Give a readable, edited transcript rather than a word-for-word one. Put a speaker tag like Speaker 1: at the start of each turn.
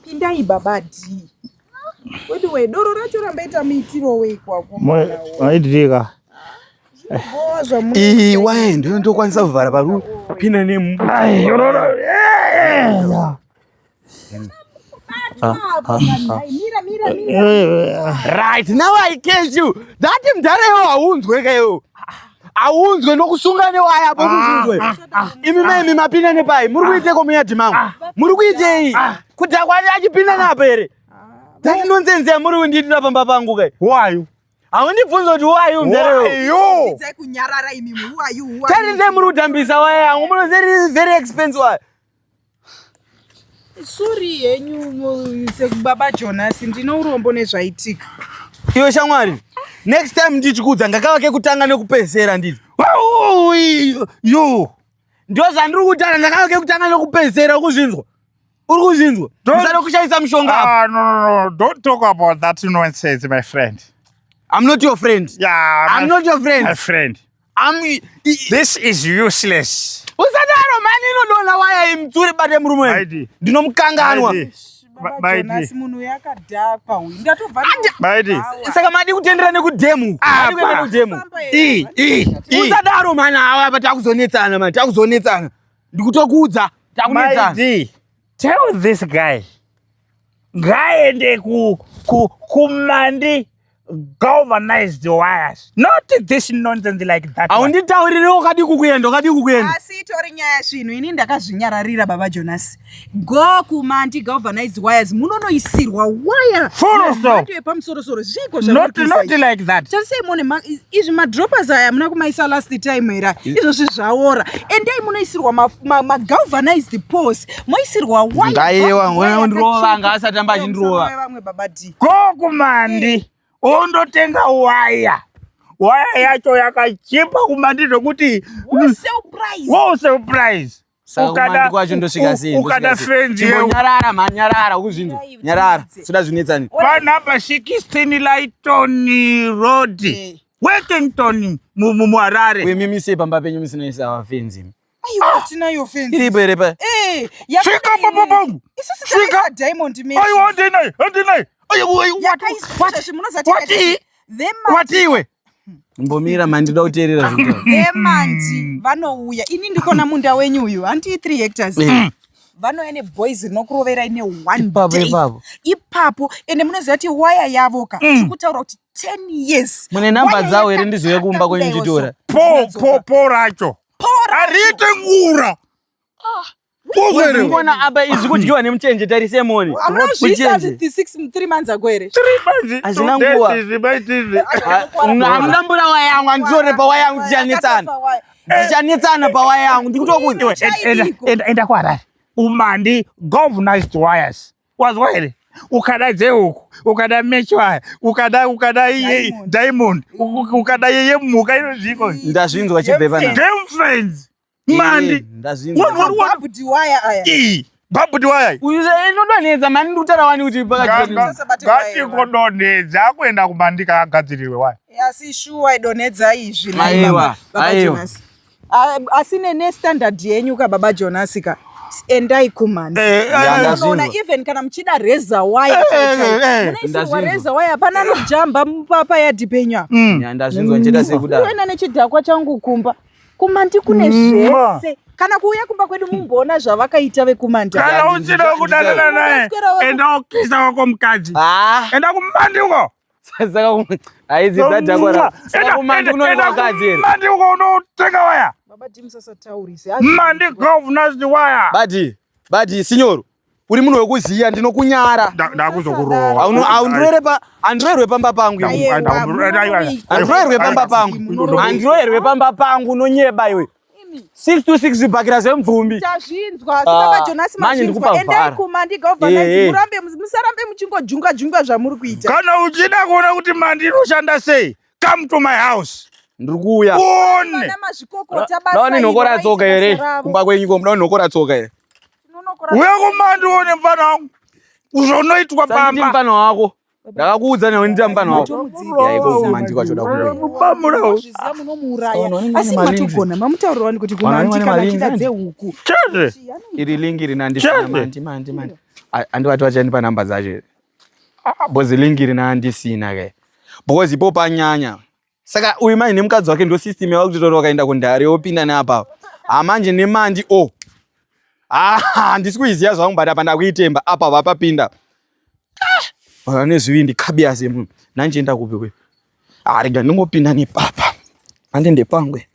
Speaker 1: Pindai baba D. Weduwe doro racho rambaita muitiro wei kwako.
Speaker 2: Maidirika.
Speaker 3: Iyi waye ndiyo ndokwanisa kuvhara paru pina nemu.
Speaker 2: Ai, unoona.
Speaker 1: Mira mira mira.
Speaker 3: Right, now I catch you. That mdhara iwo haunzwe ka iwo. Haunzwe nokusunga newaya apo kuzvinzwe. Imi mai imi mapinda nepai? Muri kuiteiko muyadhi mangu? Muri kuitei? Kudhakwa achipinda napo here? That nonsense yamuri kundiitira pamba pangu kai.
Speaker 2: Who are you?
Speaker 3: Haundibvunze kuti who are you mdhara iwo.
Speaker 2: Who are you?
Speaker 1: Dzidzai kunyarara imi who are you? Who are you?
Speaker 3: Tarisai muri kutambisa waya yangu. Munoziva very expensive waya.
Speaker 1: Sorry henyu sekubaba Jonas ndine urombo nezvaitika.
Speaker 3: Iwe shamwari, next time ndichikuudza ngakava kekutanga nekupedzisira nditi.
Speaker 2: You.
Speaker 3: Ndio zvandiri kutaura ndakava kekutanga nekupedzisira ukuzvinzwa. Uri kuzvinzwa? Usada kushandisa mishonga apa.
Speaker 2: Ah, no, no, no. Don't talk about that nonsense, my friend.
Speaker 3: I'm not your friend.
Speaker 2: Yeah,
Speaker 3: I'm
Speaker 2: my,
Speaker 3: not your friend.
Speaker 2: my friend.
Speaker 3: I'm
Speaker 2: This is useless.
Speaker 3: Usadaro mani inodonha waya imutsure bate murume wenyu.
Speaker 2: Maidi.
Speaker 3: Ndinomukanganwa.
Speaker 2: Maidi.
Speaker 1: Baba
Speaker 2: Maidi.
Speaker 1: Jonas munhu uyu akadhakwa uyu. Ndatobva
Speaker 2: Maidi.
Speaker 3: Saka madi kutendera nekudhemu. Madi kuenda
Speaker 2: Apa.
Speaker 3: kudhemu.
Speaker 2: E, E, E.
Speaker 3: Usadaro mani awa apa takuzonetsana mani takuzonetsana. Ndikutokuudza takunetsana.
Speaker 2: Maidi. Tell this guy. Ngaende ku ku kumandi galvanized wires. Not this nonsense like that. one.
Speaker 3: Haunditaurire wakadi kukuenda wakadi kukuenda.
Speaker 1: Asi itori nyaya zvinhu ini ndakazvinyararira baba Jonas. Go kumandi galvanized wires munonoisirwa waya
Speaker 2: Full stop.
Speaker 1: yemhando yepamusorosoro zviiko
Speaker 2: Not not like that.
Speaker 1: Tarisai muone izvi madroppers aya muna kumaisa last time here izvozvi zvaora. Endai munoisirwa magalvanized ma poles moisirwa waya.
Speaker 3: Ngaiwa,
Speaker 1: waya
Speaker 3: unondirova,
Speaker 1: yakachipa.
Speaker 3: anga asati amba achindirova.
Speaker 1: Musarowe vamwe baba D.
Speaker 2: Go kumandi ondotenga waya. Waya yacho yakachipa kumandi zvokuti
Speaker 1: Wholesale price.
Speaker 2: wholesale price.
Speaker 3: Saka kumandi kwacho ndosvika sei?
Speaker 2: Ukada
Speaker 3: ndosvika sei?
Speaker 2: fenzi yehu.
Speaker 3: Chimbonyarara mhani nyarara ukuzvinzwa.
Speaker 1: Dai,
Speaker 3: Nyarara.
Speaker 1: utidze.
Speaker 3: Soda zvinetsani.
Speaker 2: Panapa 16 Lighton Road.
Speaker 1: Eh.
Speaker 2: Workington muHarare.
Speaker 3: Uye mimise pamba penyu musina isa fenzi.
Speaker 1: Aiwa tinayo fence.
Speaker 3: Iripo here pa?
Speaker 1: Eh,
Speaker 2: Svika pamba pangu.
Speaker 1: Isusu
Speaker 2: Svika.
Speaker 1: takaisa diamond mesh.
Speaker 2: Aiwa handinai, handinai. Aiwa, aiwa,
Speaker 1: Yakaiswa
Speaker 2: what?
Speaker 1: izvozvi munozati
Speaker 2: What? What iwe?
Speaker 3: Mbomira mhani ndoda kuteerera zvinhu.
Speaker 1: Vemandi vanouya. Ini ndikona munda wenyu uyu. Hanti 3 hectares. Vanouya neboys rinokuroverai ne one
Speaker 3: Ipapo,
Speaker 1: day.
Speaker 3: ipapo.
Speaker 1: Ipapo. Ende munoziva kuti waya yavo ka. Tiri kutaura kuti 10 years.
Speaker 3: Mune namba
Speaker 1: Waya
Speaker 3: dzawo here ndizive kumba
Speaker 1: yakakaka
Speaker 3: kwenyu
Speaker 1: kudai
Speaker 3: ndichitora?
Speaker 1: also.
Speaker 2: Po po po racho.
Speaker 1: Po racho.
Speaker 2: Ariite ngura. Uzwere.
Speaker 3: Ngona apa izvi kudyiwa nemuchenje tarise moni.
Speaker 1: Hamuna kuzviisa
Speaker 3: Muchenje.
Speaker 1: 6 3 months ago here.
Speaker 2: 3 months.
Speaker 3: Hazvina
Speaker 2: two days
Speaker 3: nguva.
Speaker 2: izvi, maitizvi.
Speaker 3: Hamuna mbura waya yangu handitore pawaya yangu tichanetsana. Tichanetsana pawaya yangu ndikutokuudza.
Speaker 2: Iwe, enda- enda- enda kuHarare. Umandi galvanized wires. Wazwa here? Ukada dzehuku, ukada mesh wire, ukada ukada iye
Speaker 1: Diamond.
Speaker 2: diamond, ukada iye mhuka inoziko.
Speaker 3: Ndazvinzwa chibve panapa.
Speaker 2: Game friends. Mandi.
Speaker 3: Eh, Ndazvinzwa.
Speaker 2: What what what?
Speaker 1: Barbed wire aya.
Speaker 2: Iyi. Barbed wire.
Speaker 3: Uyu inodonhedza mhani ndikutaura wani kuti pakati.
Speaker 1: Musasabate waya.
Speaker 2: Ngatikodonhedza akuenda kumandi kaagadzirirwe waya.
Speaker 1: Asi shuwa idonhedza izvi nhai
Speaker 3: Aiwa,
Speaker 1: baba- baba
Speaker 3: aiwa.
Speaker 1: Jonas. Ah, Asi nene standard yenyu ka baba Jonas ka. Endai kumandi.
Speaker 2: Eh, eh,
Speaker 3: Ya, ndazvinzwa.
Speaker 1: Unoona even kana muchida razor wire
Speaker 2: Eh,
Speaker 1: chaiyo chaiyo.
Speaker 2: eh, eh.
Speaker 1: Munoisirwa
Speaker 3: Ndazvinzwa.
Speaker 1: razor wire hapana anojamba payadhi penyu apa.
Speaker 3: Ya, ndazvinzwa ndichita sekudaro.
Speaker 1: Kuenda nechidhakwa changu kumba. Kumandi kune
Speaker 2: Mwah.
Speaker 1: zvese. Kana kuuya kumba kwedu mumboona zvavakaita vekumandi.
Speaker 2: Kana uchida kudanana naye, enda ukisa wako mukadzi.
Speaker 3: Ah,
Speaker 2: Enda kumandi uko.
Speaker 3: saka haidzi dzadhakwa ra. Saka kumandi kunoonekwa vakadzi here?
Speaker 2: Mandi uko unotenga waya.
Speaker 1: Baba D musasataurise.
Speaker 2: Mandi galvanized wire.
Speaker 3: Badi, badi sinyoro. Uri munhu wekuziya ndinokunyara.
Speaker 2: Ndakuzokurowa.
Speaker 3: Haundirere pa handirerwe pamba pangu iwe.
Speaker 1: Aiwa,
Speaker 3: Handirerwe pamba pangu. Handirerwe pamba pangu unonyeba iwe. 6 to 6 zvibhakira zvemvumbi.
Speaker 1: Tazvinzwa asi baba
Speaker 3: Ah,
Speaker 1: Jonas
Speaker 3: manje
Speaker 1: mazvinzwa.
Speaker 3: ndikupa
Speaker 1: Endai
Speaker 3: vhara.
Speaker 1: kumandi galvanized
Speaker 3: Eh, eh.
Speaker 1: murambe musarambe muchingojunga junga zvamuri kuita.
Speaker 2: Kana uchida kuona kuti mandi inoshanda sei, come to my house.
Speaker 3: Ndiri kuuya.
Speaker 2: Uone.
Speaker 1: Vana mazvikokota basa
Speaker 3: Ndaona
Speaker 1: iro,
Speaker 3: nhokora
Speaker 1: vaite
Speaker 3: tsoka
Speaker 1: basa
Speaker 3: here
Speaker 1: ravo.
Speaker 3: kumba kwenyu ko muda nhokora tsoka here.
Speaker 1: Tinonokora
Speaker 2: Uya kumandi uone mfana wangu. Zvonoitwa
Speaker 3: Sanditi
Speaker 2: pamba.
Speaker 3: mfana wako. Ndakakuudza newe ndita mufana wako. Ya iko kumandi kwacho da
Speaker 2: kumbe.
Speaker 1: Zviziva munomuuraya. Asi matogona mamutaurira wani kuti kumandi kana achida dzehuku.
Speaker 2: Chete.
Speaker 3: Iri link iri nandi mandi mandi mandi. Andivati vachandipa namba dzacho. Ah, bozi link iri nandisina ke. Because ipo panyanya. Saka uyu mai nemukadzi wake ndo system yava kuti wakaenda kundare wopinda neapa. Hamanje nemandi o. Oh. Ah, handisi kuiziva zvangu but apa ndakuitemba apa vapapinda. Ah, vane zvivindi kabias yemunhu. Nanjienda kupi kwe? Ah, rega ndingopinda nepapa. Hande ndepangwe.